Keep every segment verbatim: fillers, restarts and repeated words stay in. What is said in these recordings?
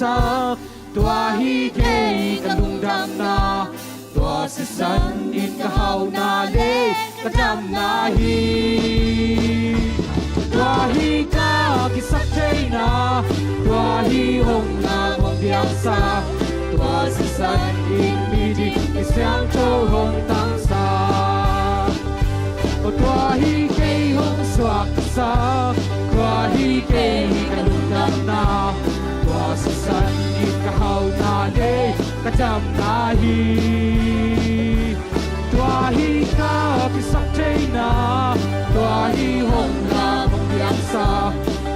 sak. Tua hi kei ka lungdamna, tua sisan in ka hauhna le ka damna hi. Tua hi ka kisaktheihna, tua hi hong lak hong piangsak. Tua sisan in miding mi siangtho hong tangsak. Tua hi kei hong suaktasak, tua hi kei ka lungdamna, tua sisan in ka hauhna le ka damna hi. Tua hi ka kisaktheihna, tua hi hong lak hong piangsak.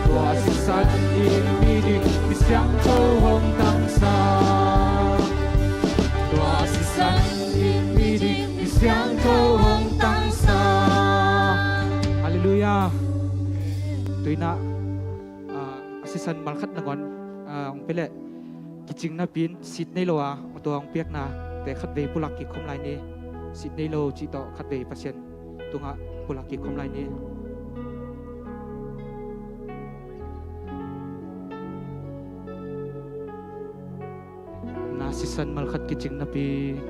Tua sisan in miding mi siangtho hong tangsak. Tua sisan in miding mi siangtho hong tangsak. Halleluiah. Tuinah, ah, a sisan malkhat nangawn, ah, hong pia leh, kicing napi-in sit nei lo a, tua hong piakna te khatvei pulak kik khawm lai ni. Sit nei lo cih tawh khatvei Pasian tungah pulak kik khawm lai ni. Na sisan malkhat kicing napi.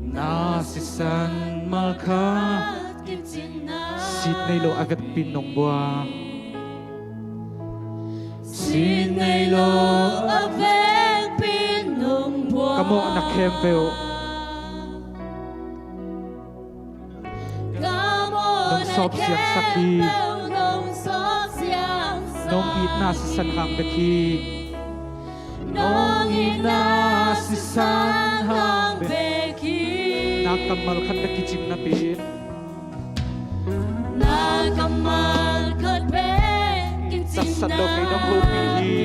Na sisan malkhat kicing napi. Sit nei lo a vekpi-in nong buak. Sit nei lo a vekpi-in nong buak. Ka mawhna khempeuh nong sawpsiangsak hi. Nong itna sisan hang bek hi. Nong itna sisan hang bek hi. Na kammal khat bek kicing napi-in. Na kammal khat bek kicing napi-in. Ka sat lo kei nong hopih hi.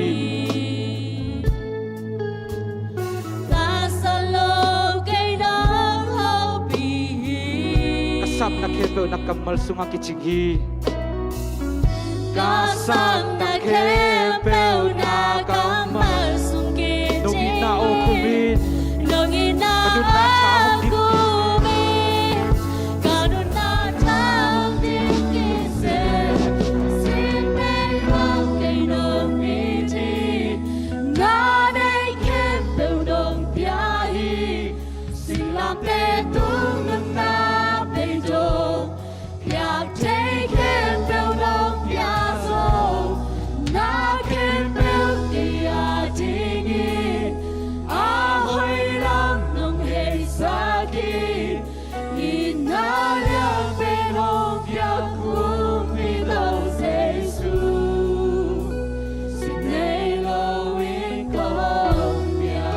Ka sat lo kei nong hopih hi. Ka sapna khempeuh na kammal sungah kicing hi. Ka sapna khempeuh na kammal sung kicing hi. Nong itna aw khum in. Nong itna aw khum in. Ka nunna tha hong dim kik seh. Sit nei lo kei nong it hi. Na neih khempeuh nong pia hi. Singlamteh tung nunna bei dong. Piak thei khempeuh nong pia zo. Na khempeuh kei a dingin a hoih lam nong heisak hi. Itna liang pen hong piak khum hi, Topa Jesu. Sit nei lo in kong piak.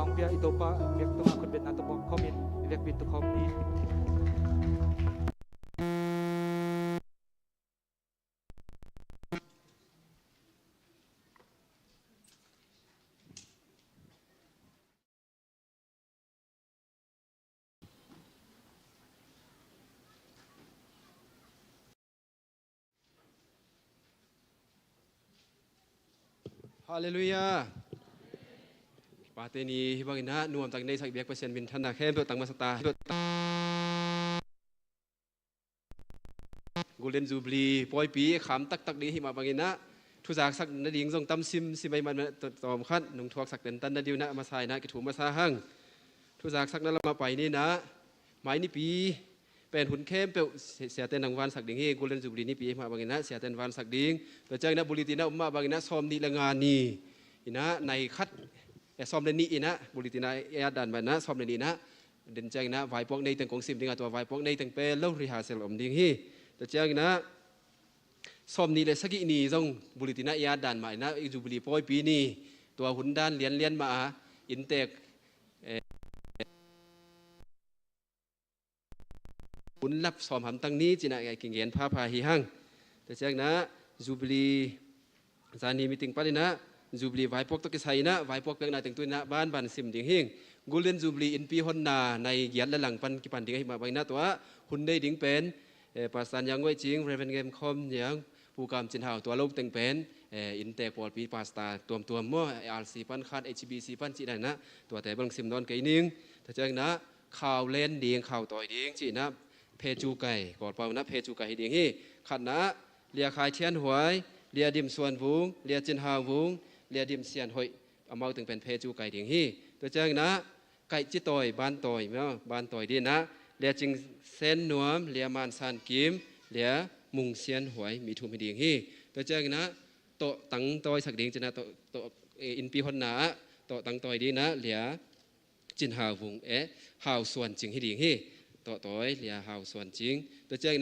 Hong pia i Topa biak tungah khutbetna tawh bawm khawmin i vekpi tu khawm ni. Halleluiah. Pate ni hih bangin ah nuamtak neisak biak Pasian minthanna khempeuh tang masa ta. Golden Jubilee pawipi kham taktak ding hih mah bangin ah thuzaksak nading zong tam simsim ahih man tawm khat nung thuaksak tentan nading uh in ah masa in ah kithu masa hang. Thuzaksakna lamah pai ni in ah mai nipi pen hun khempeuh si-, siate nang vansak ding hi. Golden Jubilee nipi ahih mah bangin ah siate in vansak ding. Tua ciangin ah bulletin ah om mah bangin ah sawm nih le nga ni in ah nai khat, eh, sawm le nih in ah bulletin ah i at dan mah in ah sawm le nih in ah den ciangin ah vaipuak nei teng kong sim ding a, tua vaipuak nei teng pen lo rehearsal om ding hi. Tua ciangin ah sawm nih le sagih ni zong bulletin ah i at dan mah in ah i Jubilee pawipi ni, tua hun dan lianlian mah a inntek, eh, hun lap sawm hamtang ni ci in ah kigen phapha hi hang. Tua ciangin ah Jubilee zani meeting panin ah Jubilee vaipuak tawh kisai in ah vaipuak piakna teng tu in ah banban sim ding hing. Golden Jubilee innpi honna nai giat le lang pan kipan ding ahih mah bangin ah tua hun nei ding pen, eh, Pastor Niang Ngoih Cing, Reverend Ngem Khawm Niang, Pu Kam Cin Hau, tua lo teng pen, eh, inntek pawlpi pastor tuamtuam maw, R C pan khat, H B C pan cih dan in ah tuate bang sim nawn kei ning. Tua ciangin ah khau len ding, khau tawi ding cih in ah phe cu kai, Kawlpau in ah phe cu kai hi ding hi. Khatna ah Lia Khai Thian Huai, Lia Dim Suan Vung, Lia Cin Hau Vung, Lia Dim Sian Hoih, amau teng pen phe cu kai ding hi. Tua ciangin ah kaih ci tawi, ban tawi maw, ban tawi ding in ah Lia Cing Sen Nuam, Lia Man San Kim, Lia Mung Sian Huai, mi thum hi ding hi. Tua ciangin ah tawh tang tawisak ding ci in ah tawh, tawh, eh, innpi honna ah tawh tang tawi ding in ah Lia Cin Hau Vung, eh, Hau Suan Cing hi ding hi. Tawh tawi Lia Hau Suan Cing. Tua ciangin